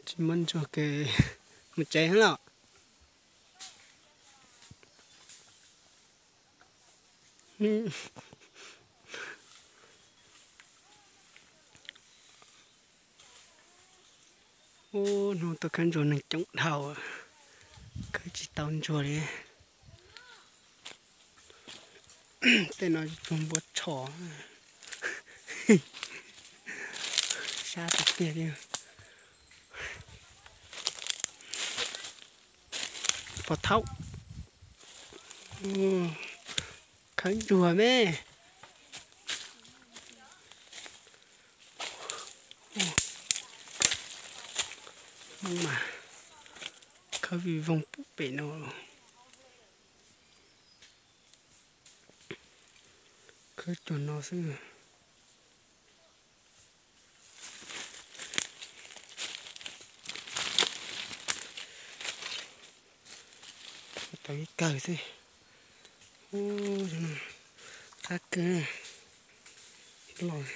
Tsis muab ntsuag ke mus tsev heev los. Ub, hnub tuaj khawb ntsuag neeg coob dhau, khawb tsis tau ntsuag li. Tej no tsuag npua tsho, sab tiag tiag li. Pov thaub, khawb ntsuag me. Hmoob mas khawb vij voog pub pem no, khawb cuag no xwb. Tau ib kawg xwb. Ub, qab kawg los.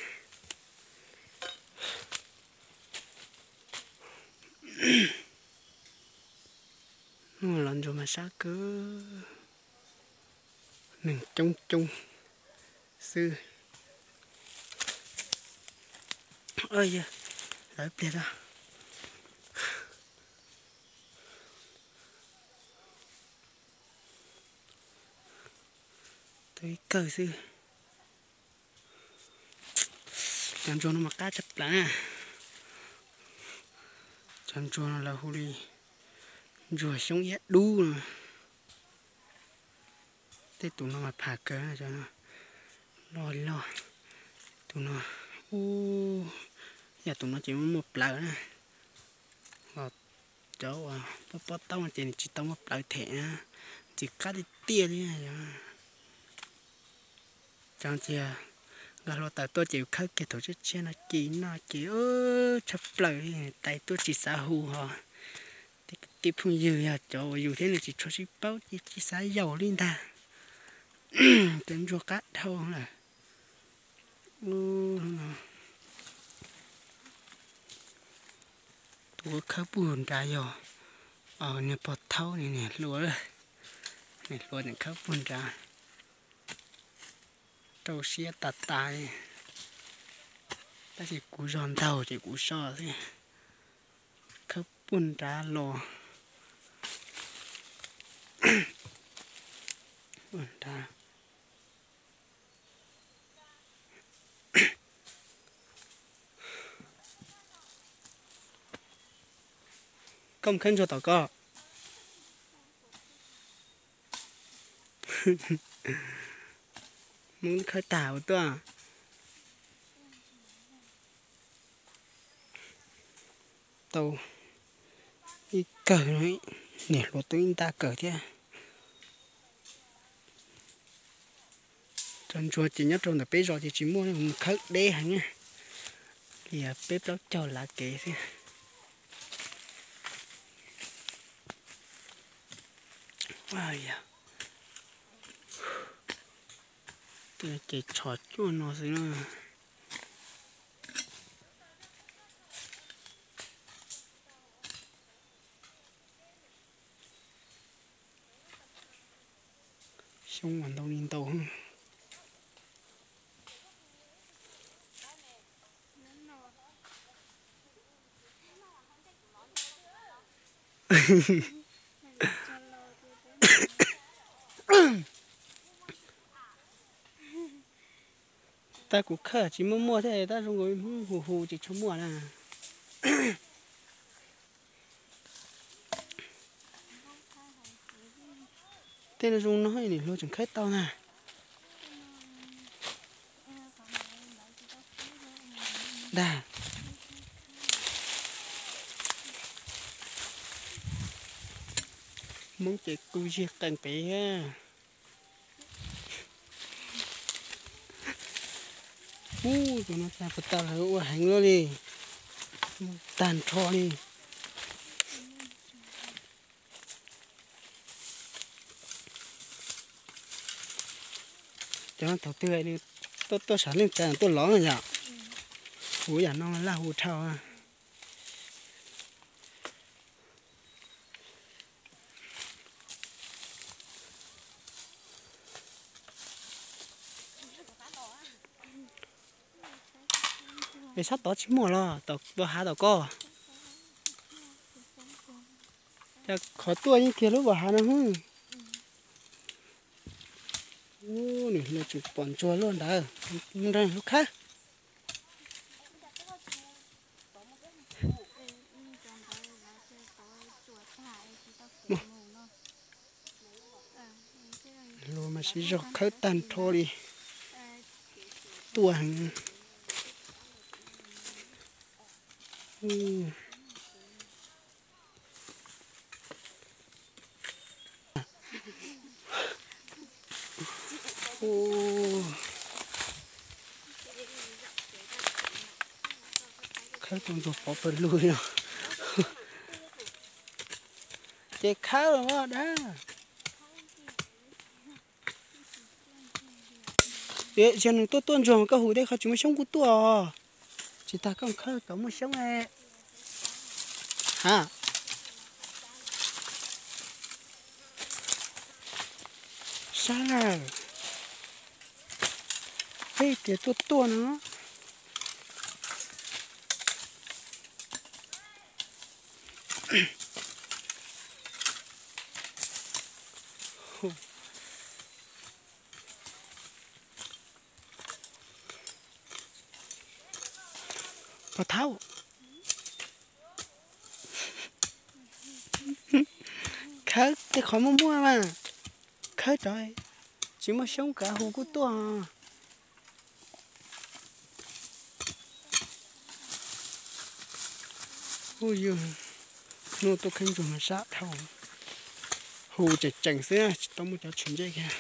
Hnub los ntsuag mas sab kawg, neeg coob coob xwb. Yog, lawv pliag tau. Tau ib kawg xwb. Cov ntsuag no mas qab tshaj plaws na. Cov ntsuag no lawv hu li ntsuag xyoob iab dub no. Tej tus no mas pham kawg, loj loj. Tus no, ub, yog tus no ces muaj muaj plawv na. Ho cov uas pob pob taub no ces nws tsis tau muaj plawv them na, ntxim qab tiag tiag li. Cov tias nkag hluav taws tuaj ces khawb kiag thaum tshiab tshiab no ci noj ces tshaj plaws li, tais tuaj tsis xav hu ho. Tej kwv tij phooj ywg yog cov uas yus thiab nws tsis tshua sib paub ces tsis xav yaum li ntag. Cov ntsuag qab dhau lawm. Tus khawb puag nrad yog niag pog thaub, niag hluas, niag hluas tseem khawb puag nrad. Rau siab tas tas li. Tab sis kuv zog ntaug ces kuv so xwb. Khawb puag nrad los. Puag nrad. Koj mus khawb ntsuag tom koj. Hmoob khawb tag ua tuaj. Tau ib kawg, niam hluas tau ib nta kawg thiab. Cov ntsuag ces nyob rau ntawm peb zos ces tsis muaj, mus khawb deb heev na, li peb plaub caug lav kev xwb. Ces tshos cuaj no xwb na. Xyoob mas ntau li ntau. Tab kuv khawb tsis muaj muaj thiab, tab zoo nkaus li Hmoob hu hu tsis tshua muaj na. Tej no zoo no niam hluas tseem khawb tau na. Dag. Hmoob ces kuj zig qees pem thiab. Ub, tus no tas puas tas lawv ua heev luaj li, tag nrho li. Cov no thaum twg nws Tuaj, tuaj sav leej twg tuaj lov yom. Hu yam no laj hu dhau. Es sab tod tsis muaj los, tod hav tom koj. Cas qhov tuaj yeej kiag lub vas hav no hwb. Ub, nws hle tseem pom ntsuag luaj ntawd. Mus nrog lub khawb. Luag mas siv zog khawb tag nrho li. Tuaj heev. Khawb tus ntsuag pov pawg lug no. Ces khawb los dab. Yog nws tuaj tuaj ntsuag mas koj hu tej qhov tsis muaj xyoob kuj tuaj os. Tsis tas koj khawb tau muaj xyoob. Ha, sab lawm. Peb tias tuaj tuaj no. Pov thawb. Khawb tej qhov muaj muaj mas khawb tod, tsis muaj xyoob kav hu kuj tuaj. Ub, yog hnub tuaj khaub ncaws mas sab dhau, hu tseem tseem xwb tsis tau muaj cov tshwm ntsej kiag.